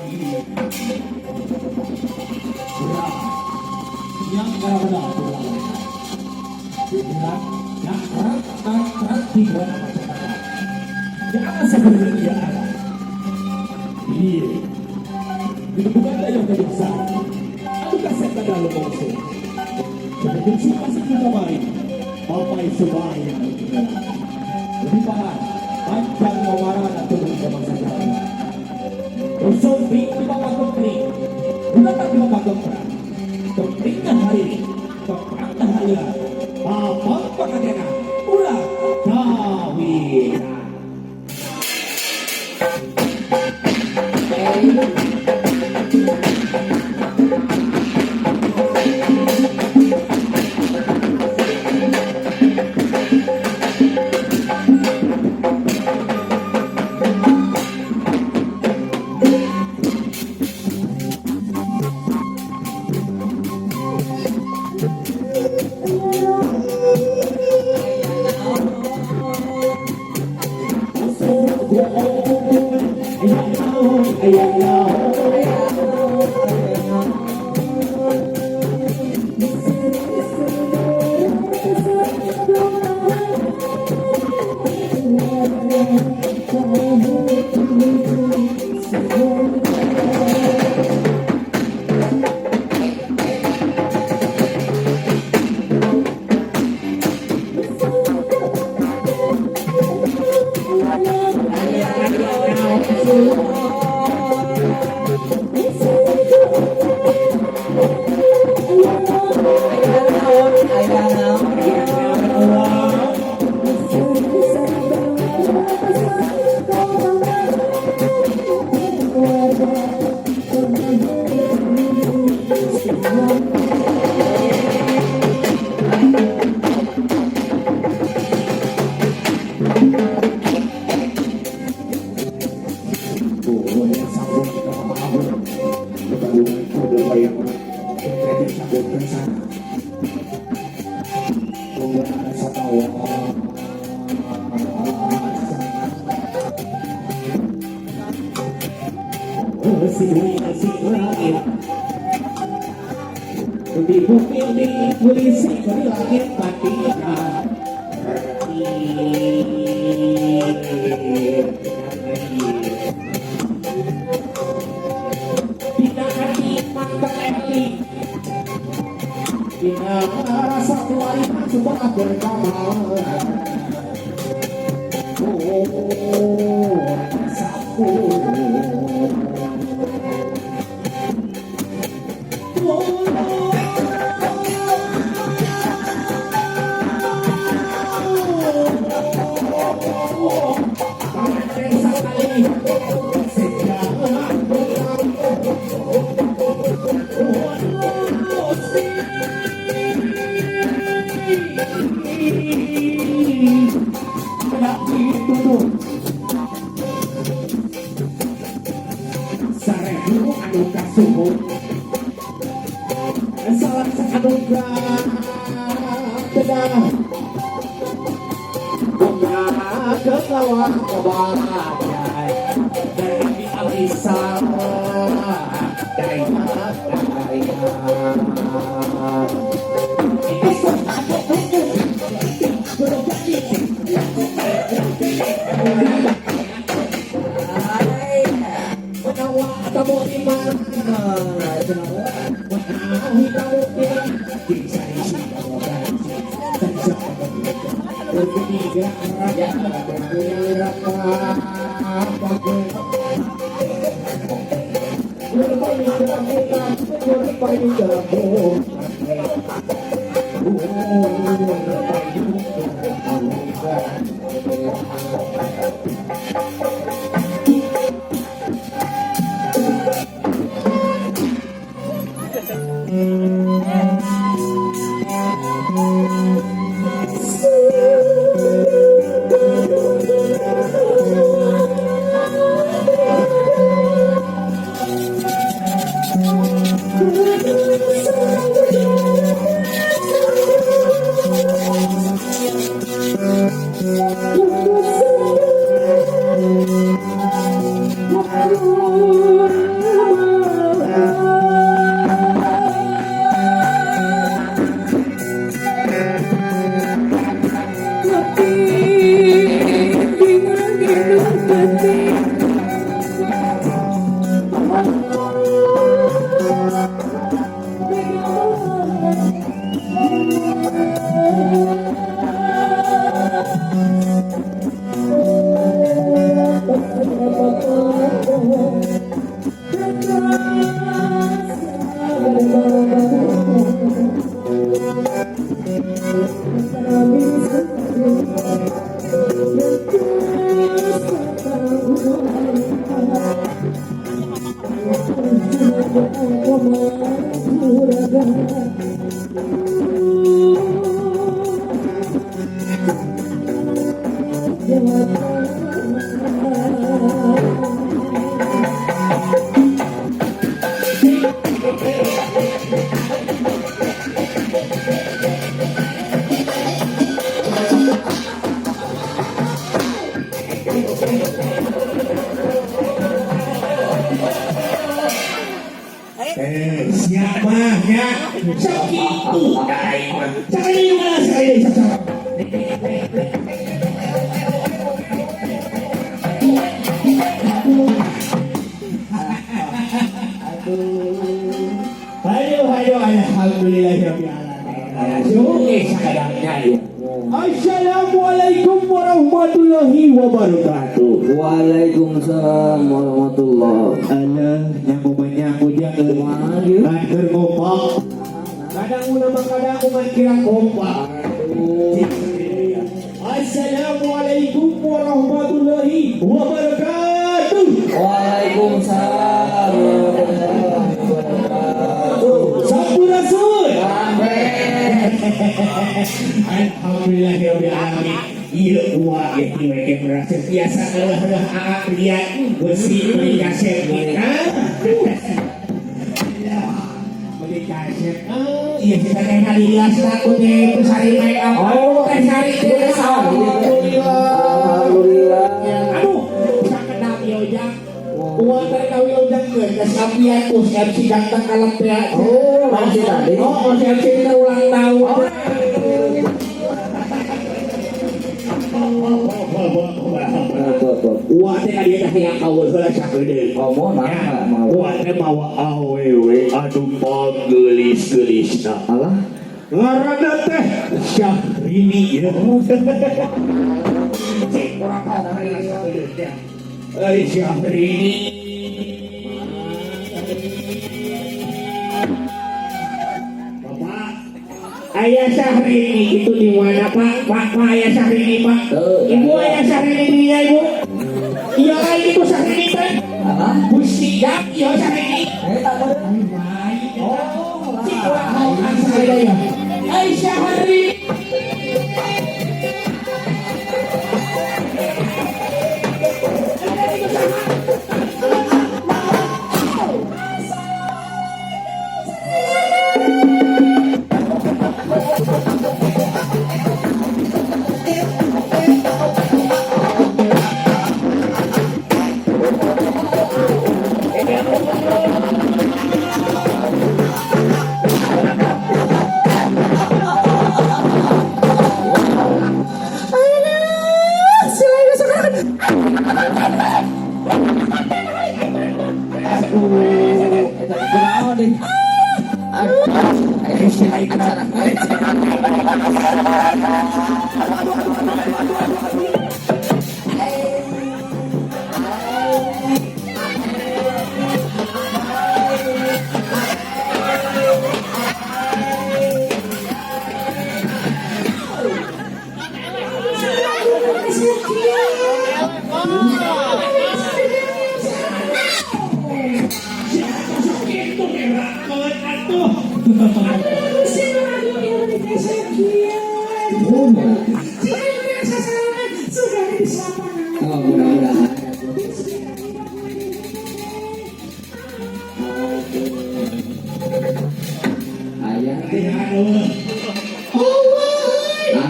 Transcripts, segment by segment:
Oh, Eh, siapa ya? Sakitu aing mah. Sakali mana sakali sakali. Ayo, ayo, alhamdulillahirabbil alamin. Oke, sakadangnya ya. Assalamualaikum warahmatullahi wabarakatuh. Waalaikumsalam warahmatullahi. Alah, nyangu menyangu jangan. Kumaha ieu? Ngan keur kompak. Kadang ulama kadang umat kira kompak. Assalamualaikum warahmatullahi wabarakatuh. Waalaikumsalam warahmatullahi wabarakatuh. Sampurasun. Amin. Alhamdulillahirabbil alamin. Ieu uang ya kieu merasa biasa eueuh aa liat besi beli kaset kita. Beli kaset. Oh, iya kita teh ngalias aku teh sari make up. Oh, teh sari teh. Alhamdulillah. Alhamdulillah. Aduh, sakedap ieu ujang. Uang teh kawi ujang geus kasapian ku MC ganteng kalem teh. Oh, MC tadi. Oh, MC teh ulang tahun. Uang teh ka dieu teh hayang kaul heula sakedeung. Komo nah mau. Uang teh mawa awewe anu pangeulis-geulisna. Alah, Ngaranna teh Syahrini ya. Cek urang heula sakedeung teh. Euy Syahrini. Bapak, Ayah Syahrini itu di mana Pak? Pak, Pak Ayah Syahrini Pak. Tuh, Ibu ya. Ayah Syahrini di dia Ibu. Iya lain itu Syahrini teh. Alah. Gusti Jam, iya Syahrini. Eh, tak boleh. Oh, cik urang mau saya ya. Ay Syahrini. Aduh, eta kunaon deui? Aduh, acara. Itu ngerakeun atuh. Oh, mudah-mudahan. Ayah. Aduh.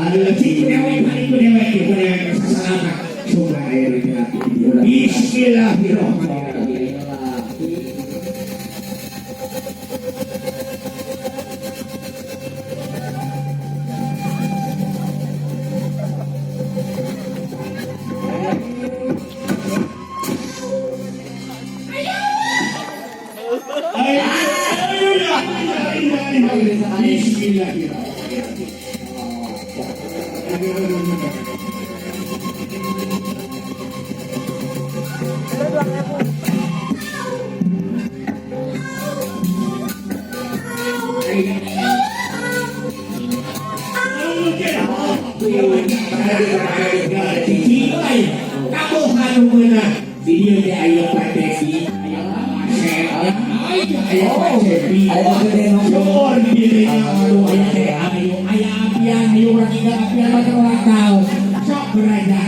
Aduh, cik dewek balik ku dewek, ku dewek sasalaman. Sumber air laki. Bismillahirrahmanirrahim. Ayo, ayo, ya. Bismillahirrahmanirrahim. Kamu anu meunah di dieu teh aya Pak Dedi, aya Pak Asep, aya Aya Pak Cepi. Aya gede nu. Syukur dirinya aduh aya teh ayo aya apian ayo urang ingat apian mah ulang tahun. Sok beraja.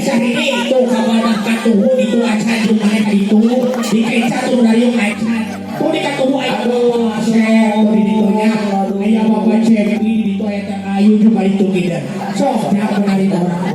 Sahini itu kabar katuhu itu acan jumlah itu di keca tuh dari acan tuh di katuhu ayo asep di ditunya ayah bapak cepi di itu ayah teh ayu juga itu tidak sok jangan menarik orang.